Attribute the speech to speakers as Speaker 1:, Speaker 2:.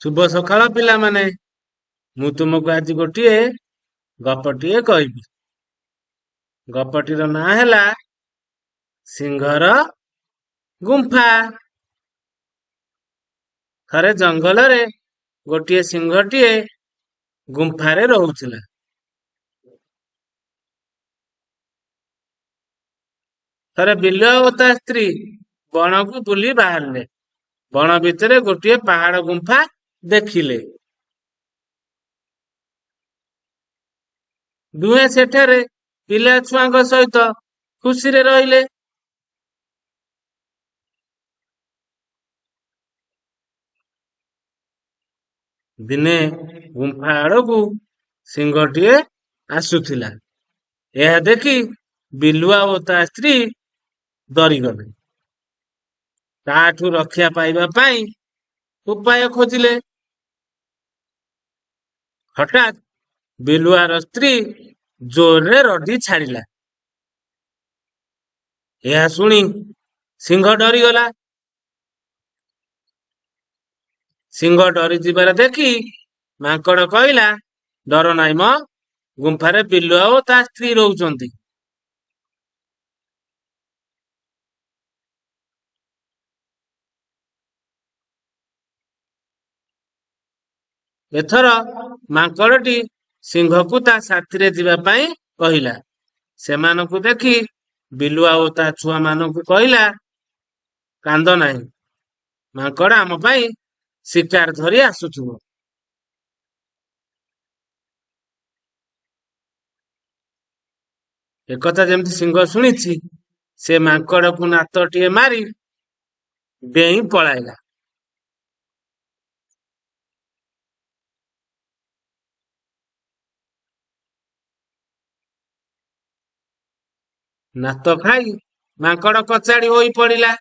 Speaker 1: ଶୁଭ ସକାଳ ପିଲାମାନେ। ମୁଁ ତୁମକୁ ଆଜି ଗୋଟିଏ ଗପଟିଏ କହିବି। ଗପଟିର ନାଁ ହେଲା ସିଂହର ଗୁମ୍ଫା। ଥରେ ଜଙ୍ଗଲରେ ଗୋଟିଏ ସିଂହଟିଏ ଗୁମ୍ଫାରେ ରହୁଥିଲା। ଥରେ ବିଲୁଆ ଓ ତା ସ୍ତ୍ରୀ ବଣକୁ ବୁଲି ବାହାରିଲେ। ବଣ ଭିତରେ ଗୋଟିଏ ପାହାଡ଼ ଗୁମ୍ଫା ଦେଖିଲେ। ଦୁହେଁ ସେଠାରେ ପିଲା ଛୁଆଙ୍କ ସହିତ ଖୁସିରେ ରହିଲେ। ଦିନେ ଗୁମ୍ଫା ଆଡ଼କୁ ସିଂହଟିଏ ଆସୁଥିଲା। ଏହା ଦେଖି ବିଲୁଆ ଓ ତା ସ୍ତ୍ରୀ ଡରିଗଲେ। ତାଠୁ ରକ୍ଷା ପାଇବା ପାଇଁ ଉପାୟ ଖୋଜିଲେ। ହଠାତ୍ ବିଲୁଆର ସ୍ତ୍ରୀ ଜୋରରେ ରଡି ଛାଡ଼ିଲା। ଏହା ଶୁଣି ସିଂହ ଡରିଗଲା। ସିଂହ ଡରିଯିବାର ଦେଖି ମାଙ୍କଡ଼ କହିଲା, ଡର ନାହିଁ ମ, ଗୁମ୍ଫାରେ ବିଲୁଆ ଓ ତା ସ୍ତ୍ରୀ ରହୁଛନ୍ତି। ଏଥର ମାଙ୍କଡ଼ଟି ସିଂହକୁ ତା ସାଥିରେ ଯିବା ପାଇଁ କହିଲା। ସେମାନଙ୍କୁ ଦେଖି ବିଲୁଆ ଓ ତା ଛୁଆମାନଙ୍କୁ କହିଲା, କାନ୍ଦ ନାହିଁ, ମାଙ୍କଡ଼ ଆମ ପାଇଁ ଶିକାର ଧରି ଆସୁଥିବ। ଏକଥା ଯେମିତି ସିଂହ ଶୁଣିଛି, ସେ ମାଙ୍କଡ଼କୁ ନାତଟିଏ ମାରି ଡେଇଁ ପଳାଇଲା। ନାତ ଖାଇ ମାଙ୍କଡ଼ କଚାଡ଼ି ହୋଇ ପଡ଼ିଲା।